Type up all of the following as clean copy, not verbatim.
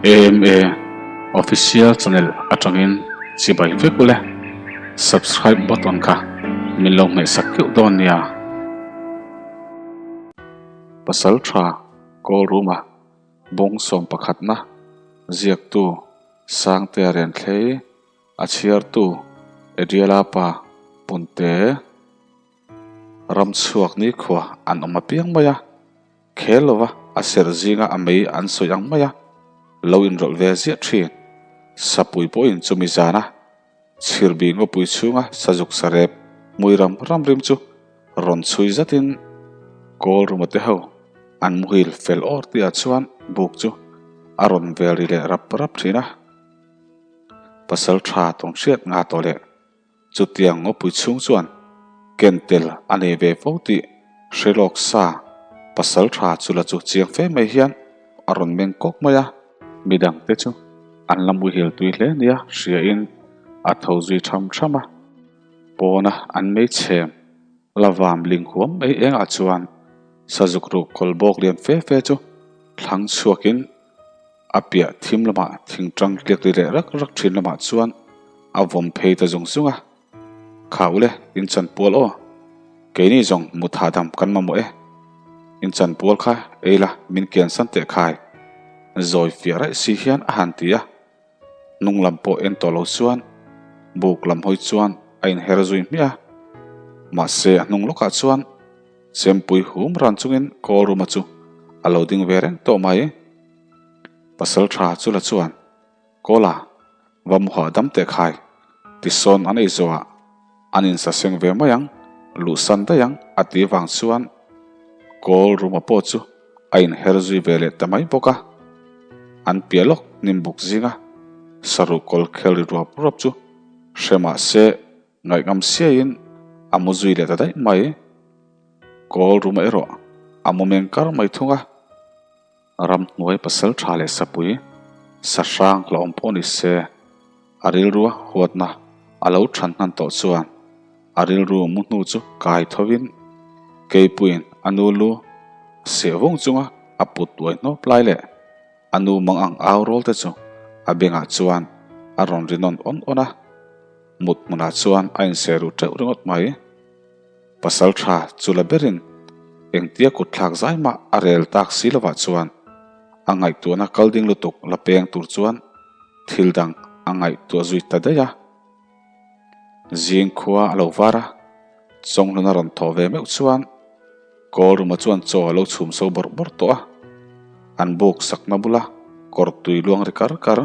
AMA Official Channel atangin chibai vek ule. Subscribe button kha min lo hmehsak keuh dawn nia. Pasal tha call room a bawng sawm pakhatna ziaktu Sangtea Renthlei a chhiartu Adriela pa Punte Ram chhuak nikhua an awm apiang mai a, khel lova a serh zinga a mei an sawi ang mai a, lo inrawlh ve ziah thin. Sapui pawhin chumi zana chhirbi ngawpui chhunga sazuk sarep hmui ram ram rim chu rawn chhui zatin kawl ruma te ho an muhil fel awr tihah chuan buk chu a rawn vel ri leh rap rap thin a. Pasal tha tawng hriat nga tawh leh Chutiang ngawpui chhung chuan ken tel a nei ve fo tih hre lawk sa pasal tha chu la chu chiang fe mai hian a rawn meng kawk mai a. Midang te chu an la muhil tui hle nia hria in a tho zui tham tham a, pawna an mei chhem la vam ling huam mai engah chuan sazuk ruk kawl bawk lian fe fe chu thlang chhuak in A piah thim lamah thing tang tliak ri leh rak rak thin lamah chuan a vawm phei ta zung zung a. Kha ule, in chan pual aw. Keini zawng mut hahdam kan mamawh e. In chan pual kha ei la min kian san teh khai. Zawi fiah raih si hian a han ti a. Hnung lam pawh en tawh lo chuan buk lam hawi chuan a inher zui hmiah a. Mahse a hnung lawkah chuan Chempui hum ran chungin call room-a chu a lo ding ve reng tawh mai. Pasal tha chu la chuan, Kawla, va mu hahdam teh khai, tisawn an ei zawhah an insaseng ve mai ang, luhsan daih ang a ti vang chuan call room-a pawh chu a inher zui ve leh ta mai bawk a. An piah lawk hnim buk zinga saruh kawl khel ri ruap ruap chu hre mah se Ngaihngam siaiin a mu zui leh ta daih mai. Kawl rum erawh a mu meng kar mai thung a. Ramhnuai pasal tha leh sapui sa hrang hlauhawm pawh ni se, a rilrua huatna a lo than hnan tawh chuan a rilru mu hnu chu kai thovin keipuiin a nu lu seh vung chunga a put tuai hnawp lai leh A nu mang ang au rawl te chu a bengah chuan a rawn ri nawn awn awn a, mut hmunah chuan a inse ruh teuh ringawt mai. Pasal tha chu la berin engtia kut thlak zai mah a rel tak si lovah chuan a ngaihtuahna kal ding lutuk la peng tur chuan thil dang a ngaihtuah zui ta daih a. Zing khua a lo var a, Chawnghlun a rawn thawh ve meuh chuan Kawlruma chuan chaw a lo chhum so bawrh bawrh tawh a, an buk sakna bula kawr tui luang ri kar kar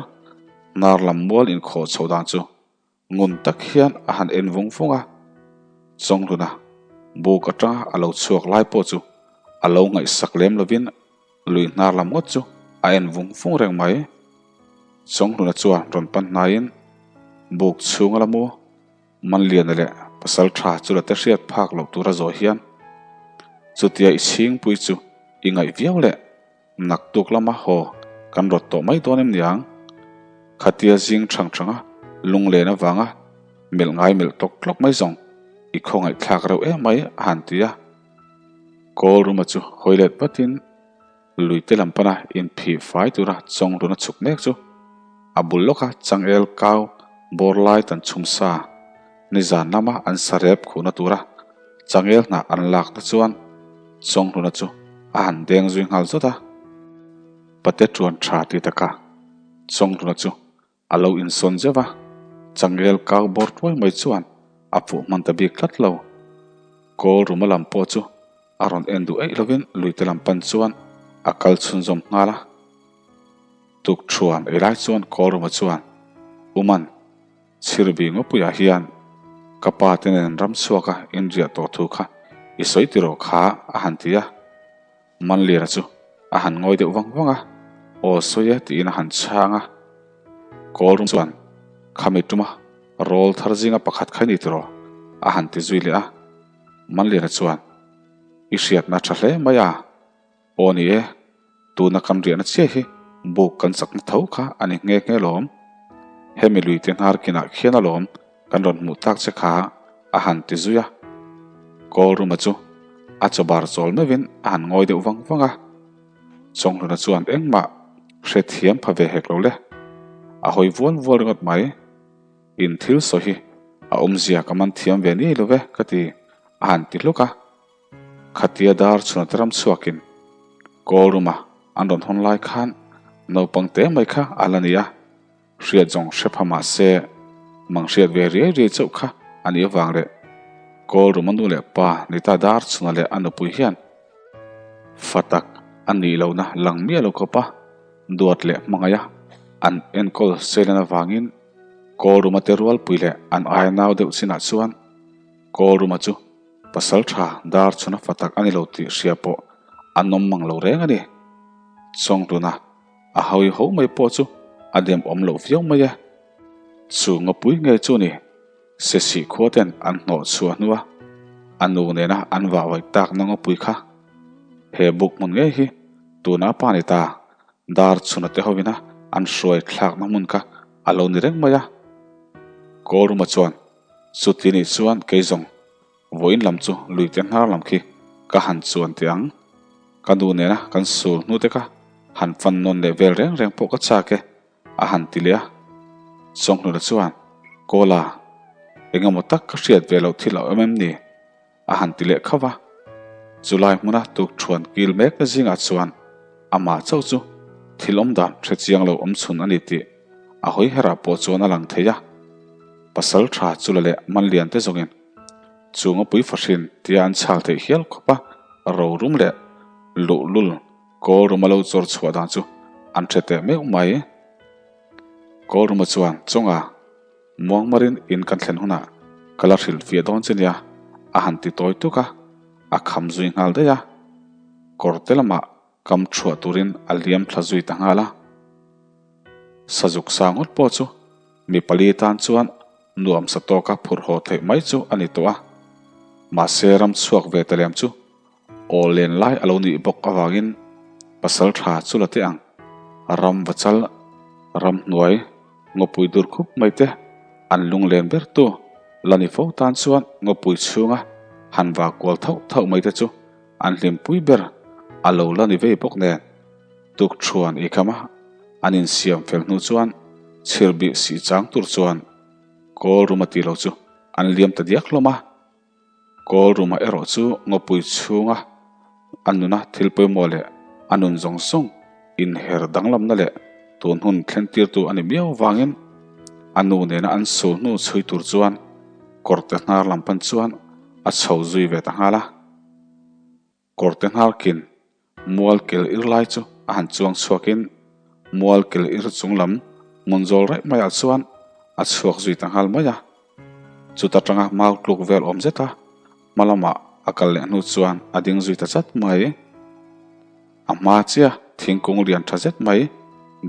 hnar lam mual inkhawh chhoh dan chu ngun tak hian a han en vung vung a. Chawnghluna buk atanga a lo chhuak lai pawh chu a lo ngaihsak lem lovin lui hnar lam ngawt chu a en vung vung reng mai. Chawnghluna chuan rawn pan hnaiin buk chhunga la mu Manliana leh pasal tha chu la te hriat phak loh tura zawh hian chutia i chhingpui chu i ngaih viau leh naktuk lama haw kan rawt tawh mai dawn em niang? Khatia zing thang thanga lunglen avanga melh ngai melh tawk tlawk mai zawng i khawngaih thlak reuh em mai a han ti a. Kawl ruma chu hawi let vatin Luite lam pana inphih fai tura chawng run a chhuk mek chu a bul lawka changel kau bawr lai tan chhum sa nizan lama an sarep khuhna tura changel hnah an lakna chuan chawng hluna chu a han deng zui nghal zawt a. Pate tuan tha ti taka chawng hluna chu A lo insawn zeuh a, changel kau bawr tuai mai chuan a fuh hman ta bik tlat lo. Kawl ruma lam pawh chu a rawn en duh eih lovin luite lam pan chuan a kal chhunzawm nghal a. Tuk thuan ei lai chuan kawl ruma chuan, Uman, Chhirbi Ngawpuiah hian ka pa te nen ram chhuaka inriah tawh thu kha i sawi tiraw kha a han ti a. Manliana chu a han ngawi deuh vang vang a, Aw sawi e tiin a han chhang a. Kawlrum chuan, Khami tuma rawl thar zinga pakhat kha i ni tiraw? a han ti zui leh a. Manliana chuan, I hriatna a tha hle mai a, aw ni e, tuna kan riahna chiah hi buk kan chakna tho kha a ni nghe nghe lawm. Hemi luite hnar kinah khian alawm kan rawn hmuh tak che kha a han ti zui a. Kawlruma chu a chawbar chawl meuhin a han ngawi deuh vang vang a. Chawnghluna chuan engmah Hrethiam pha ve hek lo le. A hawi vual vual ringawt mai. In thil sawi hi a awmzia ka man thiam ve ni lo ve ka ti a han ti hluk a. Khatia dar chhuna te ram chhuakin call room-a an rawn hawn lai khan naupang te mai kha a la ni a. Hriat zawng hre pha mah se mang hriat ve riai riai chauh kha a nih avang leh call room-a nu leh pa ni ta dar chhuna leh a nupui hian Fa tak a nih lohna lang miah lo khawp a, duat leh hmangaih a an enkawl seilan avangin Kawlruma te rualpui leh an aia nau deuh chinah chuan Kawlruma chu pasal tha dar chhuna fa tak a ni lo tih hria pawh an awm mang lo reng a ni. Chawnghluna a hawi ho mai pawh chu a dem awm loh viau mai e. Chu ngawpui ngei chu ni. Sesih khua ten an hnawh chhuah hnua a nu nena an vah vaih tak na ngawpui kha. He buk hmun ngei hi tuna pa ni ta, dar chhuna te hovina an hruai thlakna hmun kha a lo ni reng mai a. Kawlruma chuan, Chuti nih chuan kei zawng Vawiin lam chu luite hnar lam khi ka han chuan teh ang. Ka nu nena kan sur hnu te kha han fan nawn leh vel reng reng pawh ka chak e, a han ti leh a. Chawnghnuna chuan, Kawla, eng emaw tak ka hriat ve loh thil a awm em ni? a han ti leh khauh a. Chulai hmuna tukṭhuan kil mekna zingah chuan amah chauh chu thil awm dan hre chiang lo awm chhun a ni tih a hawi herah pawh chuan a lang thei a. Pasal tha chula leh Manlian te zawngin Chu ngawpui fahrin tia an chhal theih hial khawp a, rorum leh luhlul kawl ruma lo chawr chhuah dan chu an hre teh meuh mai. Kawl ruma chuan chawnga muangmarin in kan thlen hunah ka la hrilh fiah dawn che nia a han ti tawi tuk a, a kham zui nghal daih a. Kawrte lamah kam chhuah turin a liam thla zui ta nghal a. Sazuk sa ngawt pawh chu mi pali tan chuan nuamsa tawka phurh haw theih mai chu a ni tawh a. Mahse ram chhuak ve ta lem chu aw len lai a lo nih bawk avangin pasal tha chu la teh ang. Ram va chal, ram hnuai, ngawpui dur khup mai te an lunglen ber tu la ni fo tan chuan ngawpui chhunga han va kual thauh thauh mai te chu An hlimpui ber a lo la ni vei bawk nen, tukṭhuan i kham a, an insiam fel hnu chuan chhirbih sih chang tur chuan Kawl Ruma tih lo chu an liam ta diak hlawm a. Kawl Ruma erawh chu ngawpui chhunga a nuna thil pawimawh leh a nun zawng zawng inher danglamna leh tun hun thlentirtu a ni miau vangin a nu nena an sul hnu chhui tur chuan kawrte hnar lam pan chuan a chho zui ve ta nghal a. Kawrte hnarkin mual kel ir lai chu a han chuang chhuakin mual kel ir chung lam hmun zawl raih maiah chuan a chhuak zui ta nghal mai a. Chuta tanga mau tluk vel awm zeta hma lamah a kal leh hnu chuan a ding zui ta chat mai. A hma chiah thingkung lian tha zet mai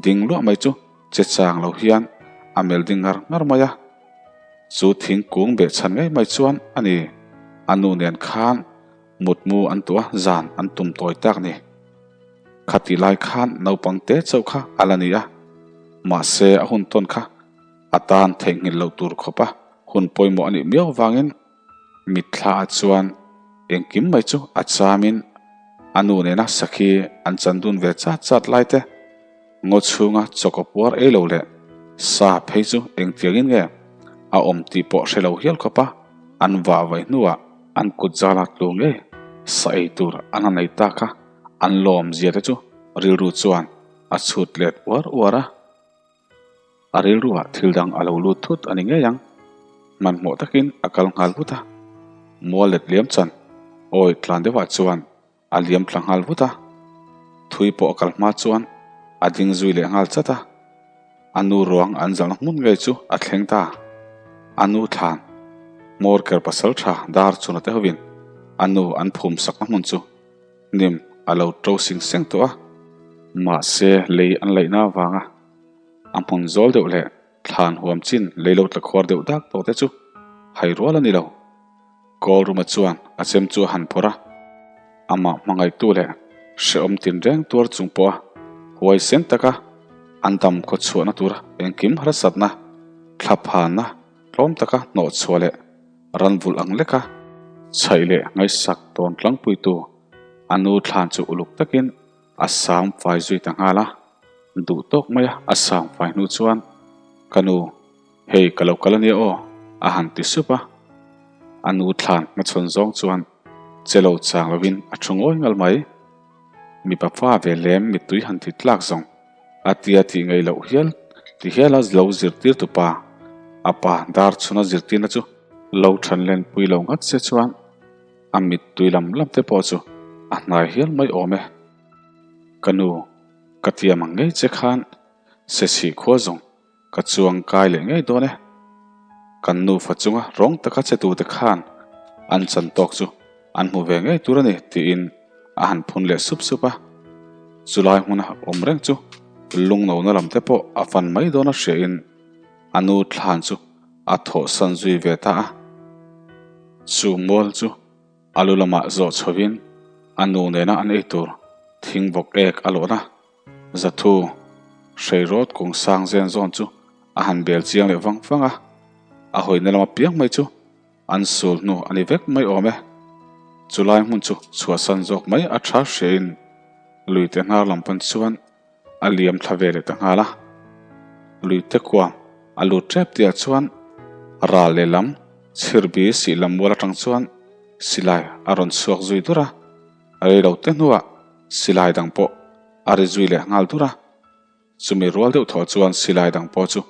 ding luah mai chu che chang lo hian a mel ding ngar ngar mai a. Chu thingkung behchhan ngei mai chuan a ni, a nu nen khan mutmu an tuah zan an tum tawi tak ni. Khati lai khan naupang te chauh kha a la ni a, mahse a hun tawn kha a tan theihnghilh loh tur khawp a hun pawimawh a nih miau vangin mitthla ah chuan engkim mai chu a chamin a nu nena sakhi an chan dun ve chat chat lai te, Ngaw chhunga chawkaw puar ei lo leh sa phei chu engtiangin nge a awm tih pawh hre lo hial khawp a, an vah vaih hnuah an kut zala tlu ngei sa ei tur an han ei tak a, an lawm zia te chu rilru chuan a chhut let uar uar a. A rilruah thil dang a lo lut thut a ni ngei ang. Hmanhmawh takin a kal nghal vut a, mual let liam chan awi tlan deuhah chuan A liam thla nghal vut a, thui pawh a kal hma chuan a ding zui leh nghal chat a. A nu ruang an zalhna hmun ngei chu a thleng ta. A nu thlan, hmawr ker pasal tha dar chuna te hovin a nu an phum sakna hmun chu hnim a lo to sing seng tawh a. Mahse lei an laihna avanga a hmun zawl deuh leh thlan huam chin lei lo tla khuar deuh dak tawh te chu hai rual a ni lo. Kawlruma chuan a chem chu a han phawrh a, amah hmangaihtu leh hrehawm tinreng tuar chung pawha huaisen taka an dam khaw chhuahna tura engkim harsatna, thlaphanna tlawm taka hnawhchhuah leh ranvulh ang leka chhaih leh ngaihsak tawn tlangpuitu a nu thlan chu uluk takin a sam fai zui ta nghal a. Duh tawk mai a, a sang fai hnu chuan, Ka nu, hei ka lo kal a nia aw, a han ti sup a. A nu thlan hmachhawn zawng chuan che lo chang lovin a thu ngawi ngal mai. Mipa fa ve lem mittui han ti tlak zawng a tia tih ngaih loh hial ti hiala lo zirtir tu pa, a pa dar chhuna zirtirna chu lo than len pui lo ngat se chuan a mittui lam lam te pawh chu a hnai hial mai awm e. Ka nu, ka tiam ang ngei che khan Sechhih khua zawng ka chuang kai leh ngei dawn e. Kan nufa chunga rawng taka che tute khan an chan tawk chu an hmu ve ngei tur a ni tiin a han phun leh sup sup a. Chulai hmuna awm reng chu lungnona lam te pawh a fan mai dawn a hriain a nu thlan chu a thawhsan zui ve ta a. Chu mual chu a lu lamah zawh chhovin a nu nena an ei tur thing bawk ek a lawhna Zathu, Hreirawt kung sang zen zawn chu a han bel chiang leh vang vang a, a hawina lama piang mai chu an sul hnu a ni vek mai awm e. Chulai hmun chu chhuahsan zawk mai a tha hriain luite hnar lam pan chuan a liam thla ve leh ta nghal a. Luite kuam a lut tep tihah chuan ral lehlam chhirbi sih lam mual atang chuan silai a rawn chhuak zui dur a. Reilote hnuah silai dang pawh a ri zui leh nghal dur a, chumi rual deuh thawh chuan silai dang pawh chu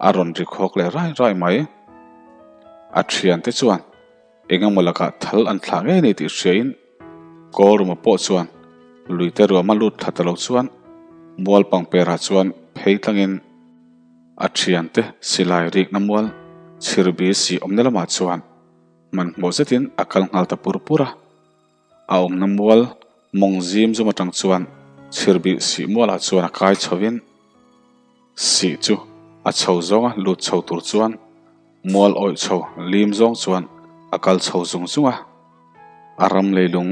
a rawn ri khawk leh rai rai mai. A thiante chuan eng emaw lakah thal an thlah ngei ni tih hriain Kawlruma pawh chuan luite ruama lut thla ta lo chuan mual pangperah chuan phei tlangin a thiante silai rikna mual chhirbi si awmna lamah chuan hmanhmawh zetin a kal nghal ta pur pur a. A awmna mual mawng zim zum atang chuan chhirbih sih mualah chuan a kai chhovin sih chu a chho zawnga lut chho tur chuan mual awih chho lim zawng chuan a kal chho zung zung a. A ram leilung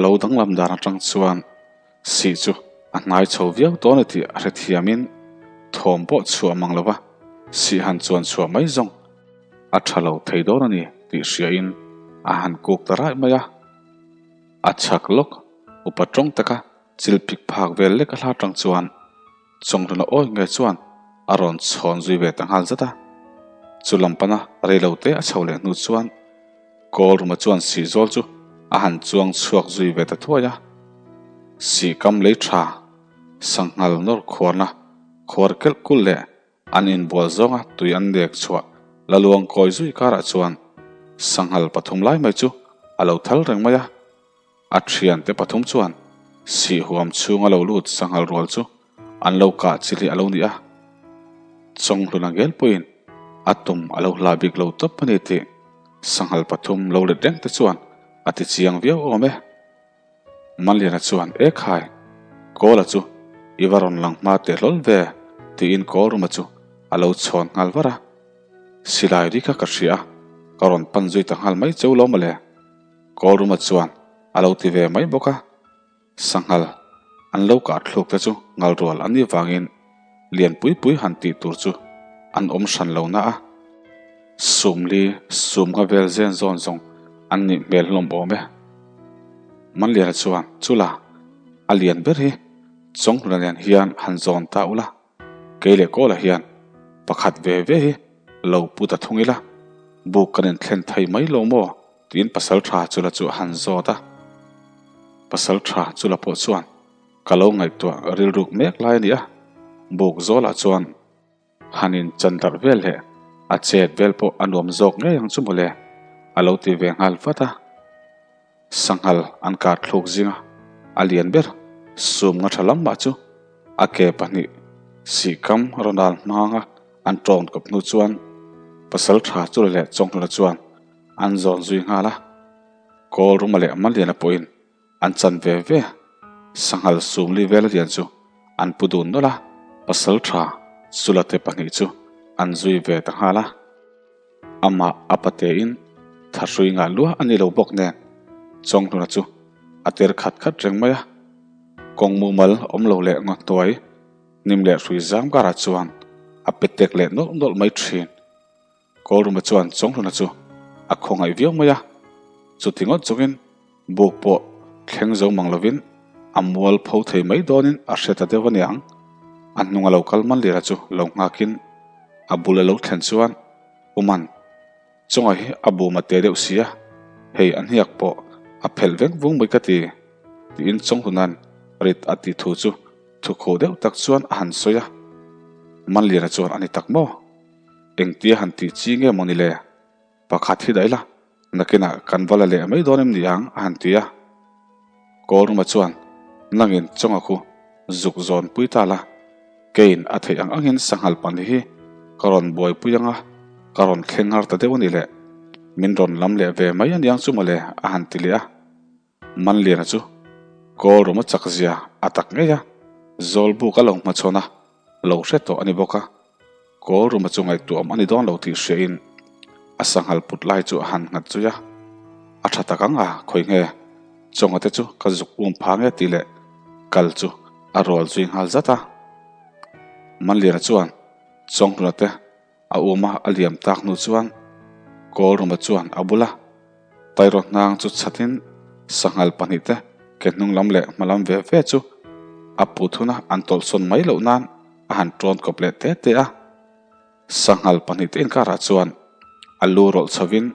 lo danglam dan atang chuan sih chu a hnai chho viau dawn a tih a hrethiamin thawm pawh chhuah mang lova sih han chuan chhuah mai zawng A tha lo thei dawn a ni tih hriain a han kuk ta raih mai a. A chhak lawk, upa tawng taka chil phik phak vel lek a hla tang chuan Chawnghluna awi nge chuan a rawn chhawn zui ve ta nghal zat a. Chu lam pana reilote a chho leh hnu chuan Kawlruma chuan sihzawl chu a han chuang chhuak zui ve ta thuai a. Sihkam lei tha, sanghal nawr khuarna khuar kelh kulh leh An inbual zawnga tui an nek chhuah la luang kawi zui karah chuan sanghal pathum lai mai chu a lo thal reng mai a. A thiante pathum chuan sih huam chhunga lo lut sanghal rual chu an lo kah chi hi a lo ni a. Chawnghluna ngel pawhin a tum a lo hla bik lo tawp a ni tih sanghal pathum lo let reng te chuan a ti chiang viau awm e. Manliana chuan, E khai, Kawla chu i va rawn lang hma teh hlawl ve, tiin Kawlruma chu a lo chhawn nghal var a. Silai ri kha ka hria a, ka rawn pan zui ta nghal mai cheu lo mawle, Kawlruma chuan a lo ti ve mai bawk a. Sanghal an lo kah thluk te chu ngal rual an nih vangin lian pui pui han tih tur chu an awm hran lo na a. Sumli sum nga vel zen zawn zawng an nih hmel hlawm awm e. Manliana chuan, Chula, a lian ber hi Chawnghluna nen hian han zawn ta ula, kei leh Kawla hian pakhat ve ve hi lo pu ta thung ila, buk kan inthlen thei mai lo maw? tiin Pasaltha Chula chu a han zawt a. Pasaltha Chula pawh chuan, Ka lo ngaihtuah rilruk mek lai a ni a, buk zawlah chuan Han in chan darh vel leh a chet vel pawh a nuam zawk ngei ang chu mawle, a lo ti ve nghal vat a. Sanghal an kar thluk zinga a lian ber sum nga tha lam mah chu a ke pahnih sihkam Ronald hmanga an tawn kawp hnu chuan pasal tha chu leh Chawnghluna chuan an zawn zui nghal a. Kawlruma leh Maliana pawhin An chan ve ve. Sanghal sumli vel rian chu an pu dun nawlh a, pasal tha Sulate pahnih chu an zui ve ta nghal a. Amah a patein thahrui ngah lua a ni lo bawk nen Chawnghluna chu a ter khat khat reng mai a. Kawng mumal awm lo leh ngaw hnuai hnim leh hrui zam karah chuan a pe tek leh nawlh nawlh mai thin. Kawlruma chuan Chawnghluna chu a khawngaih viau mai a, chuti ngawt chungin buk pawh thleng zo mang lovin a mual pho thei mai dawnin a hre ta deuh a niang. A hnunga lo kal Manlira chu lo nghakin a bul a lo thlen chuan, U Man, Chawnga hi a bum a te deuh si a, hei a hniak pawh a phelh veng vung mai ka ti, tiin Chawnghluna'n rit a tih thu chu thukhuh deuh tak chuan a han sawi a. Manliana chuan a ni tak maw? Engtia han tih chi nge maw ni le? Pakhat hi daih la, nakinah kan va la leh mai dawn em ni ang? a han ti a. Kawlruma chuan, Nangin chawnga khu zuk zawn pui ta la, keiin a theih ang angin sanghal pahnih hi ka rawn buaipui ang a, ka rawn thleng har ta deuh a ni le, min rawn lam leh ve mai aniang chu mawle, a han ti leh a. Manliana chu Kawlruma chak zia a tak ngei a, Zawlbuk a lo hmachhawn a, lo hre tawh a ni bawk a. Kawlruma chu ngaihtuahawm a ni dawn lo tih hriain a sanghal put lai chu a han nghat zui a, a tha tak ang a, khawi nge chawnga te chu ka zuk um pha nge tih leh kal chu a rual zui nghal zat a. Manliana chuan Chawnghluna te A uma a liam tak hnu chuan Kawlruma chuan a bula Tairaw hnang chu chhatin sanghal pahnihte ke hnung lam leh hma lam ve ve chu a put huna an tawlhsawn mai loh nan a han tawn kawp leh te te a. Sanghal pahnihte inkarah chuan a lu rawlh chhovin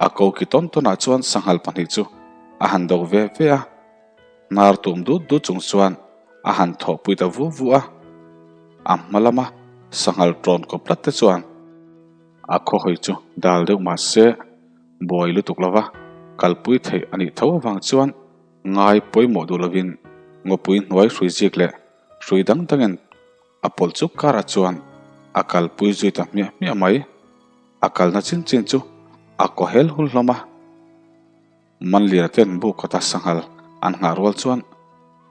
a koki tawn tawnah chuan sanghal pahnih chu a han do ve ve a. Hnar tum dut dut chung chuan a han thawhpui ta vu vu a, a hma lama sanghal tawn kawp tlat te chuan a khawhawi chu dal deuh mah se buai lutuk lova kalpui theih a nih tho avang chuan ngai pawimawh duh lovin ngawpui hnuai hrui zik leh hrui dang dangin a pawlh chuk karah chuan a kalpui zui ta hmiah hmiah mai. A kalna chin chin chu a kaw hel hul hlawm a. Manlira ten buk kawta sanghal an nghah rual chuan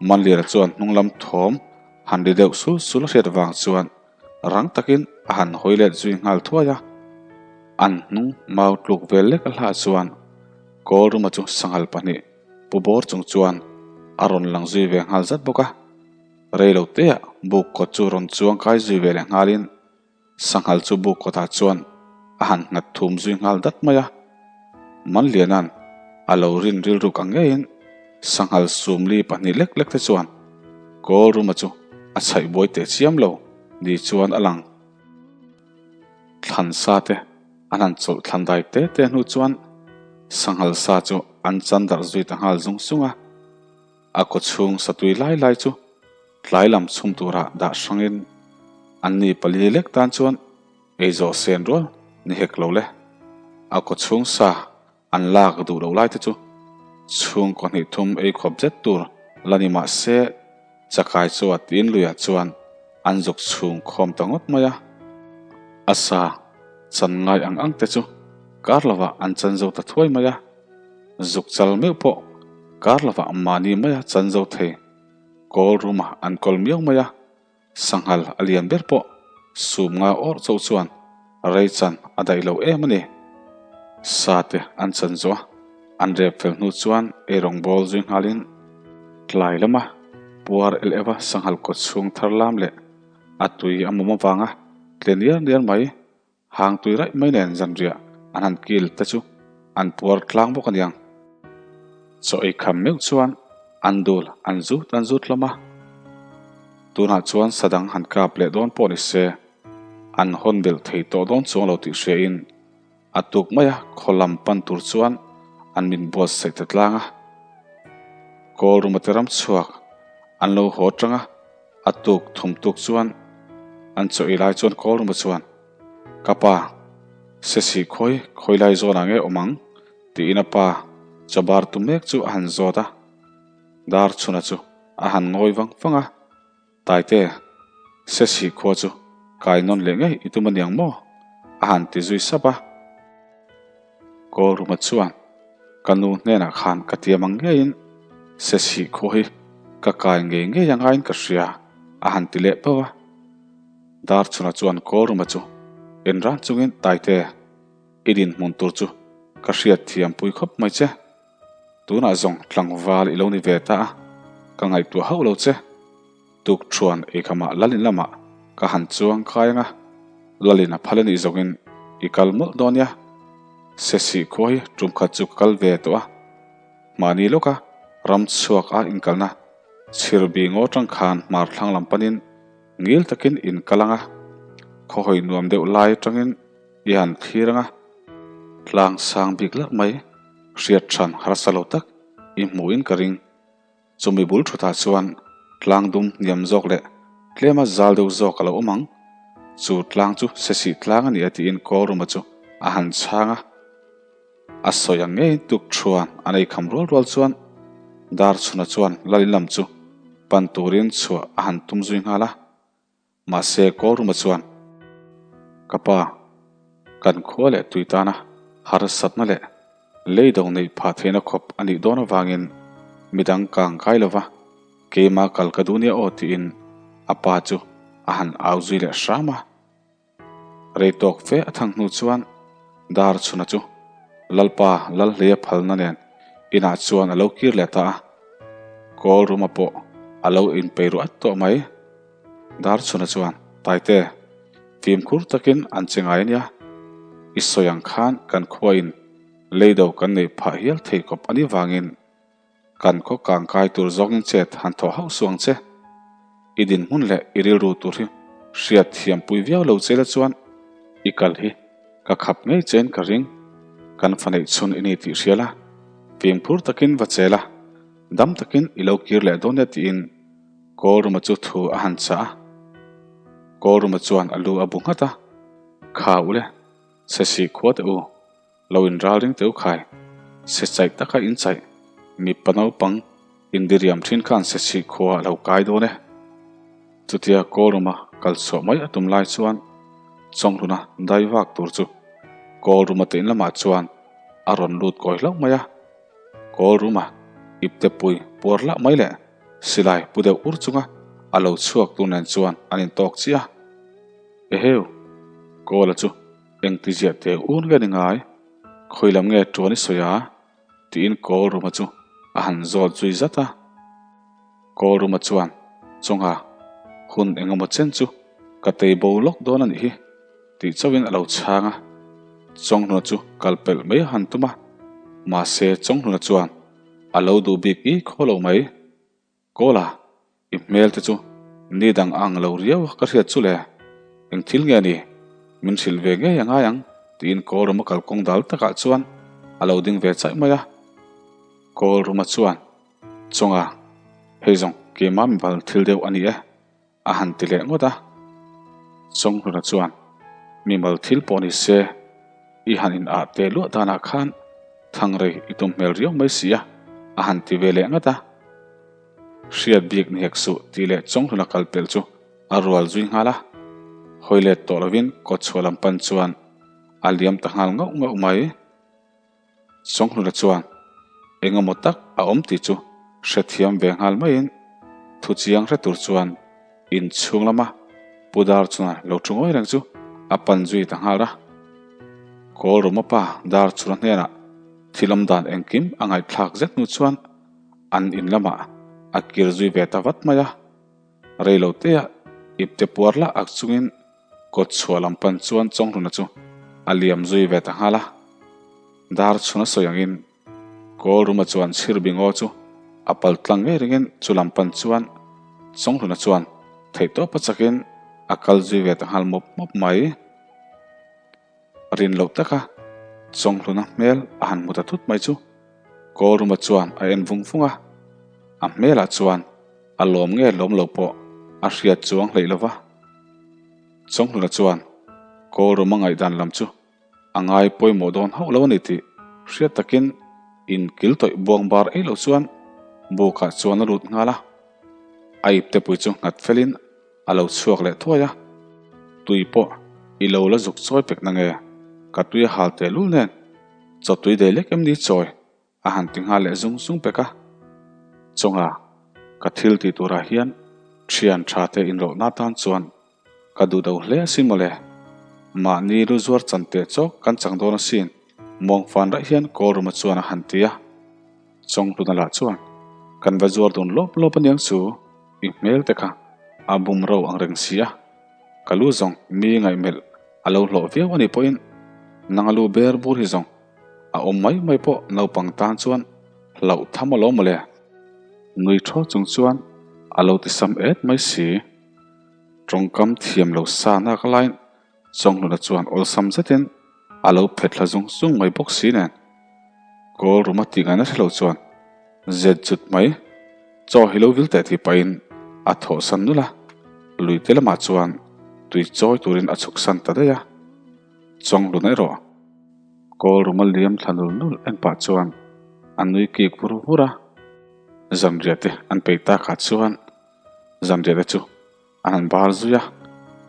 Manlira chuan hnunglam thawm han ri deuh sul sul a hriat vang chuan rang takin a han hawi let zui nghal thuai a. An hnung mau tluk vel lek a hlah chuan Kawlruma chu sanghal pahnih pu bawr chung chuan a rawn lang zui ve nghal zat bawk a. Reilo teah buk kawt chu rawn chuang kai zui ve leh nghalin Sanghal chu buk kawtah chuan a han nghat thum zui nghal dat mai a. Manliana'n a lo rin rilruk ang ngeiin sanghal sumli pahnih lek lek te chuan Kawlruma chu a chhaih buai teh chiam lo ni chuan a lang. Thlan sa te an han chawlh thlan dai te te hnu chuan sanghal sa chu an chan darh zui ta nghal zung zung a. A kawchhung satui lai lai chu tlai lam chhum turah dah hrangin an ni pali lek tan chuan ei zawh sen rual ni hek lo le. A kawchhung sa an lak duh loh lai te chu chhungkaw hnih thum ei khawp zet tur la ni mah se chakai chu a tin luiah chuan an zuk chhung khawm ta ngawt mai a. A sa chan ngai ang ang te chu kar lovah an chan zo ta thuai mai a. Zuk chal meuh pawh kar lovah mahni maia chan zo thei. Kawl room ah an kawl miau mai a, sanghal a lian ber pawh sum nga awrh chauh chuan rei chan a daih lo em a ni. Sa te an chan zawh a, an rep fel hnu chuan eirawng bawl zui nghalin tlai lama puar el eva sanghal kawt chhung thar lam leh a tui a mawm avanga tle niar niar mai. Hang tui raih mai nen zanriah an han kil te chu an puar tlang bawk aniang. Chaw ei kham meuh chuan an dul an zut an zut hlawm a. Tunah chuan sa dang han kap leh dawn pawh ni se, an hawn belh thei tawh dawn chuang lo tih hriain a tuk mai a khaw lam pan tur chuan an min buatsaih ta tlang a. Kawlruma te ram chhuak an lo haw tang a, a tuk thum tuk chuan an chaw ei lai chuan Kawlruma chuan, Ka pa, Sesi khawi khawi lai zawnah nge awm ang? tiin a pa chaw bar tu mek chu a han zawt a. Dar chhuna chu a han ngawi vang vang a, Taite, Sesi khua chu kai nawn leh ngei i tum aniang maw? a han ti zui sap a. Kawlruma chuan, Ka nu hnenah khan ka tiam ang ngeiin Sesi khua hi ka kai ngei ngei a ngaiin ka hria, a han ti leh pauh a. Darchhuna chuan Kawlruma chu en ran chungin Taite, i dinhmun tur chu ka hriat thiam pui khawp mai che. Tunah zawng tlangval i lo ni ve ta a, ka ngaihtuah hauh lo che. Tukṭhuan eikhamah Lalin lamah ka han chuang kai ang a, Lalin a phal a nih zawngin i kal mawlh dawn nia. Sesih khua hi tum khat chu ka kal ve tawh a, mahni lawka ram chhuak a inkalna chhirbi ngaw ṭang khan hmar thlang lam panin. Ngil takin in kal ang a, khawhawi nuam deuh lai atangin i han thlir ang a, tlang sang bik larh mai, hriat than harsa lo tak i hmuhin ka ring. Chumi bul thutah chuan tlang dum hniam zawk leh tlema zal deuh zawk a lo awm ang. Chu tlang chu Sesih tlang a ni a tiin Kawlruma chu a han chhang a. A sawi ang ngei tuk thuan an ei kham rual rual chuan Darchhuna chuan Lalin lam chu pan turin chhuah a han tum zui nghal a. Mahse Kawlruma chuan, Ka pa, kan khua leh tui tana harsatna leh leido neih phah theihna khawp a nih dawn avangin midang kang kai lova keima kal ka duh nia aw tiin a pa chu a han au zui leh hram a. Rei tawk fe a thang hnu chuan dar chhuna chu Lalpa Lalhleia phalna nen inah chuan a lo kir leh ta a, Kawl ruma pawh a lo inpei ruah tawh mai. Dar chhuna chuan, Taite, fimkhur takin an che ngai ania, i sawi ang khan kan khuain leido kan neih phah hial thei kawp a nih vangin Kan khaw kang kai tur zawngin chet han thawh hauh suh ang che. I dinhmun leh i rilru tur hi hriat thiampui viau lo che la chuan i kal hi ka khap ngei chein ka ring. Kan fa neih chhun i ni tih hria la, fimkhur takin va che la, dam takin i lo kir leh dawn e tiin Kawlruma chu thu a han chah a. Kawlruma chuan a lu a bu nghat a, Kha ule, Sesih khua teh u. Lo in ralring teu khai. Se chaih taka in chaih. Mipa naupang indiriam thin khan se chhih khua a lo kai dawn e. Chutia Kawlruma kal chhuah mai a tum lai chuan Chawnghluna dai vak tur chu Kawlruma te in lamah chuan a rawn lut kawi hlauh mai a. Kawlruma ipte pui puar lah mai leh silai pu deuh ur chunga a lo chhuak tur nen chuan an intawk chiah a. Eheu! Kawla chu Engti ziah teh un nge ni ngai? Khawi lam nge tuan i sawi a? tiin Kawlruma chu a han zawt zui zat a. Kawlruma chuan, Chawngha, hun engemaw chen chu ka tei bo lawk dawn a nih hi, tih chauhin a lo chhang a. Chawnghluna chu kal pelh mai a han tum a, mahse Chawnghluna chuan a lo duh bik i khaw lo mai. Kawla, i hmel te chu ni dang ang lo riau ka hriat chu le, eng thil nge ni? Min hrilh ve ngei a ngai ang, tiin Kawlruma kalkawng dal takah chuan a lo ding ve chaih mai a. Kawlruma chuan, Chawnga, hei zawng keimah mimal thil deuh a ni e, A han ti leh ngawt a. Chawnghluna chuan, Mimal thil pawh ni se, i han in ah teh luah danah khan thangrei i tum hmel riau mai si a, a han ti ve leh ngat a. Hriat bik ni hek suh tih leh Chawnghluna kal pel chu a rual zui nghal a. Hawi let tawh lovin kawtchhuah lam pan chuan a liam ta nghal ngauh ngauh mai. Chawnghluna chuan eng emaw tak a awm tih chu hrethiam ve nghal maiin thu chiang hre tur chuan inchhung lama Pu Dar chunga lo thu ngawi reng chu a pan zui ta nghal a. Kawlruma pa Dar chhuna hnenah thil awm dan engkim a ngaihthlak zet hnu chuan an in lamah a kir zui ve ta vat mai a. Reiloteah ipte puar lah ak chungin Kawt chhuah lam pan chuan Chawnghluna chu a liam zui ve ta nghal a. Dar chhun a sawi angin Kawlruma chuan chhir bingaw chu a pal tlang ngei ringin chu lam pan chuan Chawnghluna chuan theihtawpa chakin a kal zui ve ta nghal mawp mawp mai. Rin loh taka Chawnghluna hmel a han hmu ta thut mai chu Kawlruma chuan a en vung vung a, a hmelah chuan a lawm nge lawm lo pawh a hriat chuang hleih lo va. Chawnghluna chuan Kawlruma ngaihdan lam chu a ngai pawimawh dawn hauh lo a ni tih hriat takin inkil tawih buang bar ei lo chuan bukah chuan a lut nghal a, a iptepui chu nghat felin A lo chhuak leh thuai a, Tui pawh i lo la zuk chawi pek na nge? Ka tui a hal tehlul nen chaw tui dei lek em ni chawi? a han ti nghal leh zung zung pek a. Chawnga ka thil tih turah hian thian tha te inrawlhna atan chuan ka duh do hle asin mawle. Mahni lu zuar chan teh chawk kan chang dawn asin, muangfan raih hian Kawlruma chuan a han ti a. Chawnghluna lah chuan kan va zuar dun lawp lawp aniang chu. I hmel te kha a bum ro ang reng si a, ka lu zawng mi ngaihmelh a lo hlawh viau a nih pawhin nang a lu ber bur hi zawng a awm mai mai pawh naupang tan chuan hlauh tham alawm mawle. Nui thaw chung chuan a lo ti sam et mai si. Tawngkam thiam lo sa nak laiin Chawnghluna chuan awlsam zetin a lo phet thla zung zung mai bawk si nen. Kawl ruma tih ngaihna hre lo chuan zet zut mai chaw hi lo vil teh tih pahin a thawhsan nulh a, luite lamah chuan tui chawi turin a chhuksan ta daih a. Chawnghluna erawh kawl ruma liam thla nul nul en pah chuan a nui kik vur vur a, zanriah te an peih takah chuan zanriah te chu An han bar zui a,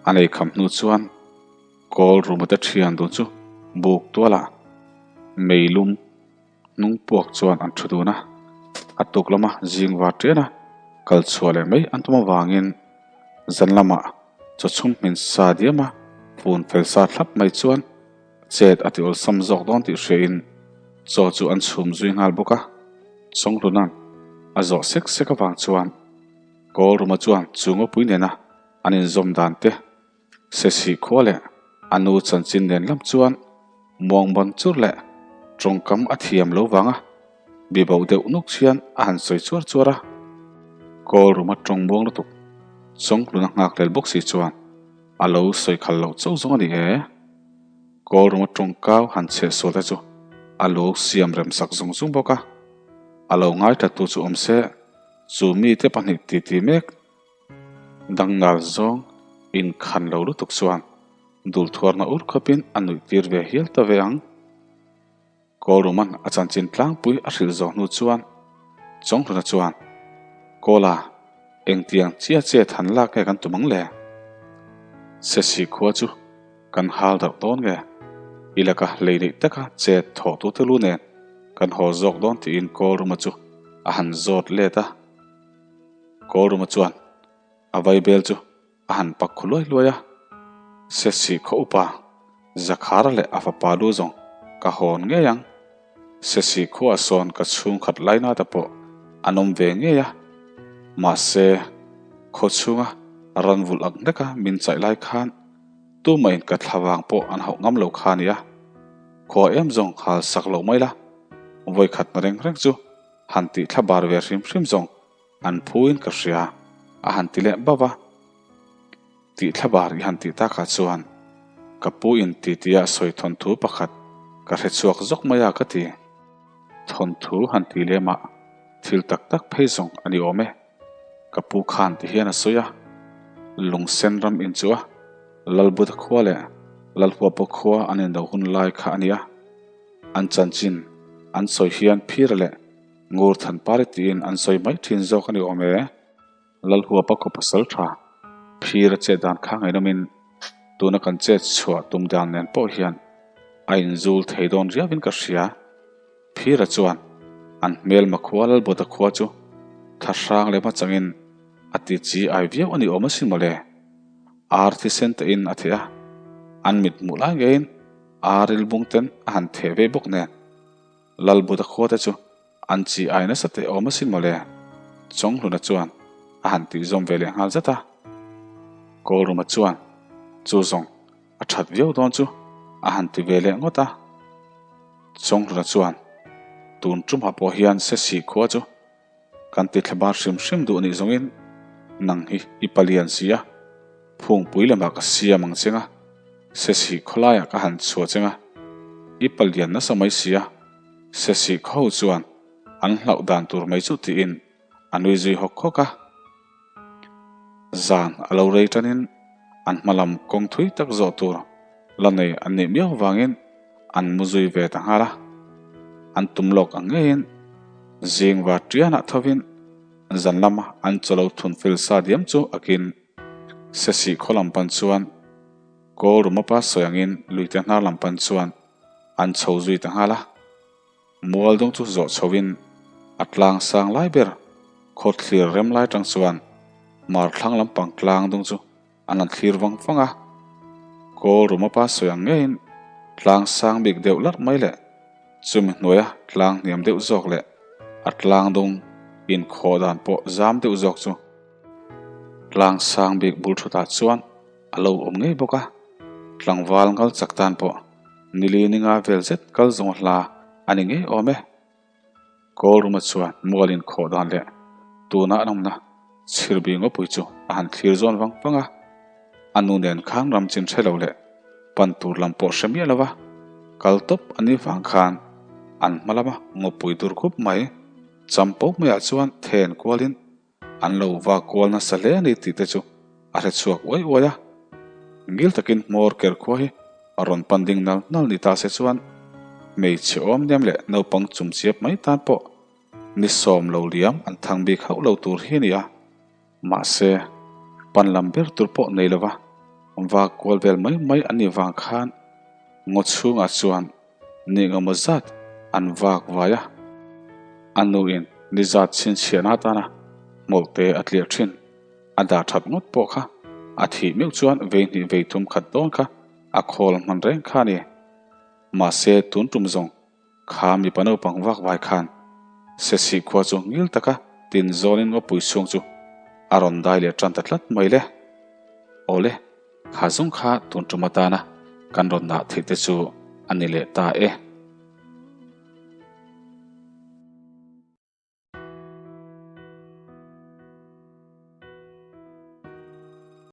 an ei kham hnu chuan kawl rumate thian dun chu buk tualah meilum hnung puak chuan an thu dun a, a tuk lama zing var tian a kal chhuah leh mai an tum avangin zan lamah chaw chhum hmin sa diam a fun fel sa thlap mai chuan chet a ti awlsam zawk dawn tih hriain chaw chu an chhum zui nghal bawk a, Chawnghluna a zawh sek sek avang chuan. Kawlruma chuan chu ngawpui nena an inzawm dan te, Sesi khua leh a nu chanchin nen lam chuan muangban chur leh tawngkam a thiam lo vanga bibo deuh nuk hian a han sawi chuar chuar a. Kawlruma tawng muang lutuk Chawnghluna nghak lel bawk si chuan a lo sawi khal lo chauh zawng a ni e. Kawlruma tawngkau han chheh sual te chu a lo siam rem sak zung zung bawk a, a lo ngaithla tu chu awm se. Chu mite pahnih titi mek dangnal zawng inkhan lo lutuk chuan dulthuarna ur khawpin a nuih tir ve hial ta ve ang. Kawlruman a chanchin tlangpui a hrilh zawh hnu chuan Chawnghluna chuan, Kawla, engtiang chia che than lak nge kan tum ang le? Sesi khua chu kan hal darh dawn nge? I laka lei neih taka chet thawhtute lu nen kan haw zawk dawn tiin Kawlruma chu a han zawt let a. Kawlruma chuan a vaibel chu a han pak khu luai luai a. Sesi khaw upa Zakhara leh a fapa lu zawng ka hawn ngei ang. Sesi khuaah sawn ka chhungkhat lainata pawh an awm ve ngei a. Mahse, khaw chhunga ran vulh ang hleka min chaih lai khan tumahin ka thlavang pawh an hauh ngam lo kha a nia. Khua em zawng hal sak loh mai la. Vawikhatna reng reng chu han tih thla bar ve hrim hrim zawng an phuin ka hria a han ti leh bauh a. Tih thla bar i han tih takah chuan ka pu in titi-a sawi thawnthu pakhat ka hre chhuak zawk mai a ka ti. Thawnthu han ti lemah thil tak tak phei zawng a ni awm e. Ka pu khan ti hian a sawi a, Lungsen ram in chu a Lalbuta khua leh Lalhuapa khua an indo hun lai kha a nia. An chanchin an sawi hian Phira leh Ngurthanpari tiin an sawi mai thin zawk a ni awm e. Lalhuapa khaw pasal tha Phira chet dan kha ngaihnawmin tuna kan chet chhuah tum dan nen pawh hian a inzul thei dawn riauin ka hria. Phira chuan an hmelma khua Lalbawta khua chu tha hrang leh hmachangin a ti chi ai viau a ni awm asin mawle. Ar thisen te in a theh a, an mit hmuh lai ngeiin ar rilbung ten a han theh ve bawk nen. Lalbawta khua te chu an chi ai nasa teh awm asin mawle. Chawnghluna chuan a han tih zawm ve leh nghal zat a. Kawlruma chuan chu zawng A that viau dawn chu a han ti ve leh ngawt a. Chawnghluna chuan, Tun tumah pawh hian Sesi khua chu kan ti thlabar hrim hrim duh nih zawngin nang hi i palian si a, phungpui lamah ka siam ang cheng a, Sesi khawlaiah ka han chhuah cheng a, i palian nasa mai si a, Sesi khaw ho chuan an hlauh dan tur mai chu tiin a nui zui hawk hawk a. Zan a lo rei tanin an hma lam kawng thui tak zawh tur la nei an nih miau vangin an mu zui ve ta nghal a. An tum lawk ang ngeiin zing va tianah thovin zan lama an chawlo thun fel sa diam chu akin Sesih khaw lam pan chuan Kawlruma pa sawi angin luite hnar lam pan chuan an chho zui ta nghal a. Mual dawng chu zawh chhoin a tlang sang lai ber khaw thlir rem lai tang chuan mar thlang lampang tlang dawng chu an han thlir vang vang a. Kawl ruma pa sawi ang ngeiin tlang sang bik deuh larh mai leh chumi hnuaia tlang hniam deuh zawk leh a tlang dawng inkhawh dan pawh zam deuh zawk chu tlang sang bik bul thutah chuan a lo awm ngei bawk a. Tlangval ngal chak tan pawh Nili ninga vel zet kal zawng hla a ni ngei awm e. Kawlruma chuan mualin khawh dan leh tuna an awmna chhirbing ngawpui chu a han thlir zawn vang vang a. A nu nen khan ram chin hre lo leh pan tur lam pawh hre miah lova kal tawp a nih vang khan an hma lama ngawpui dur khup mai champo maiah chuan then kualin an lo va kual nasa hle a ni tih te chu a hre chhuak uai uai a. Ngil takin hmawr ker khua hi a rawn pan ding nal nal ni ta se chuan hmeichhe awm nem leh naupang chumchiap mai tan pawh ni sawm lo liam an thang bik hauh lo tur hi a ni a. Mahse, pan lam ber tur pawh nei lova va kual vel mai mai an nih vang khan ngaw chhungah chuan ni engemaw zat an vak vai a. A nuin ni zat chhinchhiahna atana hmawlhte a tliah thin. A dah that ngawt pawh kha a thih meuh chuan vei hnih vei thum khat dawn kha a khawl hman reng kha a ni. Mahse, tun tum zawng Kha mipa naupang vak vai khan Sesih khua chu ngil taka tin zawnin ngawpui chhung chu a rawn dai leh tan ta tlat mai le. Awle, kha zawng kha tun tum atana kan rawn dah theih te chu a ni leh ta e.